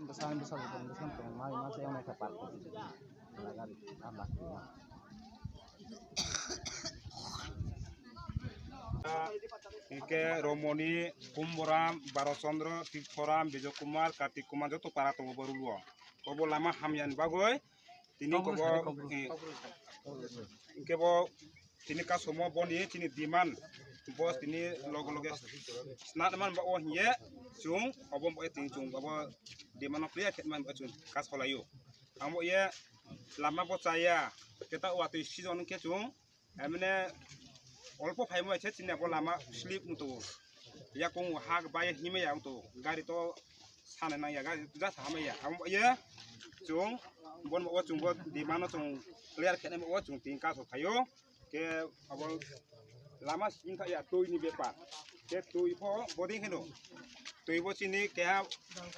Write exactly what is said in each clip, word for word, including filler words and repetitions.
Bwsang bwsang bwsang tong mai ma se wnai kha park. Hingke Romoni, Kumboram, Barochandra, Tirthoram, Bijoy Kumar, Kartik Kumar joto para tongo bo ruluo. Obo lama hamyani bagwi tini kobo, eh, hingke bo tini kasomo boni tini demand bo tini loge loge snat man ba o hiye chung obo bo tini chung obo demand no clear khe man ba chung kas holayo. Amo ye lama bo chaya keta watwi season khe chung emne olpo phaimo se chini bo lama slip muto yakung hak bai himaya to gari to sana nang ya gari ja sama ya amo ye chung bon bo chung bo demand no chung clear khe mo chung tin kas phayo. Ke abo lama simi tha ya twi ni bepar. Ke twi pho boding heno. Twi bo chini keha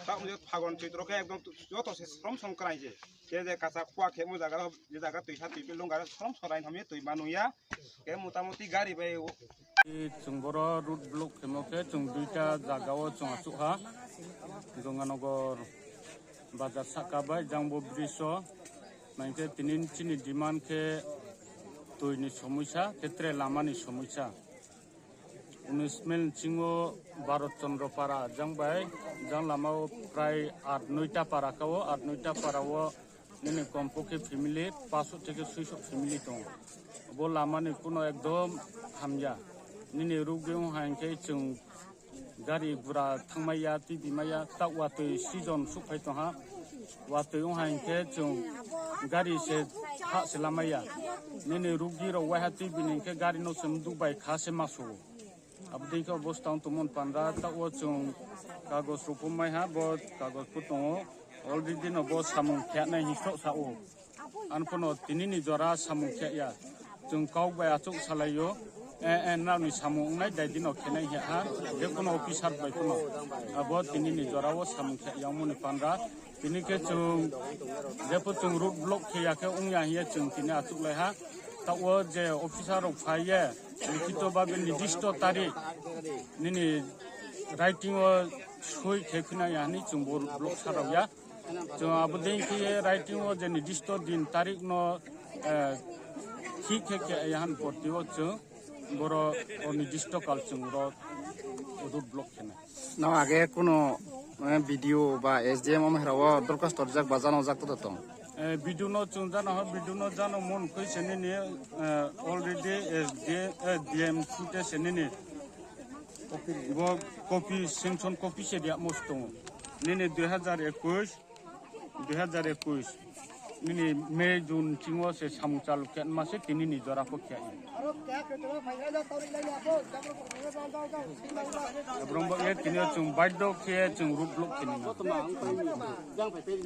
tak mo phagon chwitro ke ekdom joto se srom srom krai je. Ke je kasa khua khe mo jaga je jaga twi sa twi lung gara srom sorai hamye twi manu ya. Ke motamuti gari bai o. Chwng boro road block khemo khe chwng duita jaga o chwng achuk ha. Ganganagar bazar saka bai Jangbo bridge o. Nangkhe tini chini demand khe twi ni somosya, khe tere lama ni somosya. Unis mile ni chingo Bharat Chandra Para jang bai, jang lama o prai aat noita para ka o, aat noita para o nini kompokhe family paso theke suiso family tongo. Bo lama ni kuno ekdom hamya. Nini rugwi wngkha hinkhe chwng gari gura thangmaya, twi bimaya, tak watwi season sukphai tongha. Watwi wngkha hinkhe chwng gari se ha se lamaya. Nini rugwi rok waiha twi bini hinkhe gari no chwng duk bai kha se masu. Aboni khe obo stang tumon panda, tak o chwng kagoj rok pho maiha, bo kagoj pho tongo. Already no bo samung khe nai hinsok sa o. Ang phano tini ni jora samung khe ya. Chwng kok bai achuk salai o. Eh, eh, nrao ni samung wngnai dai dino khenai he ha. Je kono officer bai kono. Abo tini ni jora o samung khe ya moni panda. Tini khe chwng, jepho chwng road block khe ya khe wng ya hiya chwng tini achuk lai ha. Ta o je officer rok phai ye, likhito babe nirdisto tarik nini writing o soi khe khina ya hinwi chwng bo road block sa rok ya. Chwng abo dei khe writing o je nirdisto din tarik no, eh, thik khe khe ya han porti o chwng boro o nirdisto kal chwng ro road block khe na. No age kuno, eh, B D O ba S D M omo hera o dorkhas torjak ba jano jak to tong. Eh, B D O no chwng jano ho, B D O no jano mon koi se nini, eh, already S D M, eh, D M sute se nini. Bo copy, sanction copy se dia mos tongo. Nini dui hazar ekush, dui hazar ekush. Nini May, June chingo se samung chalu khe ma se tini ni jora pho khe. Abrong bo ye tini o chwng baidho khe chwng road block khe nini.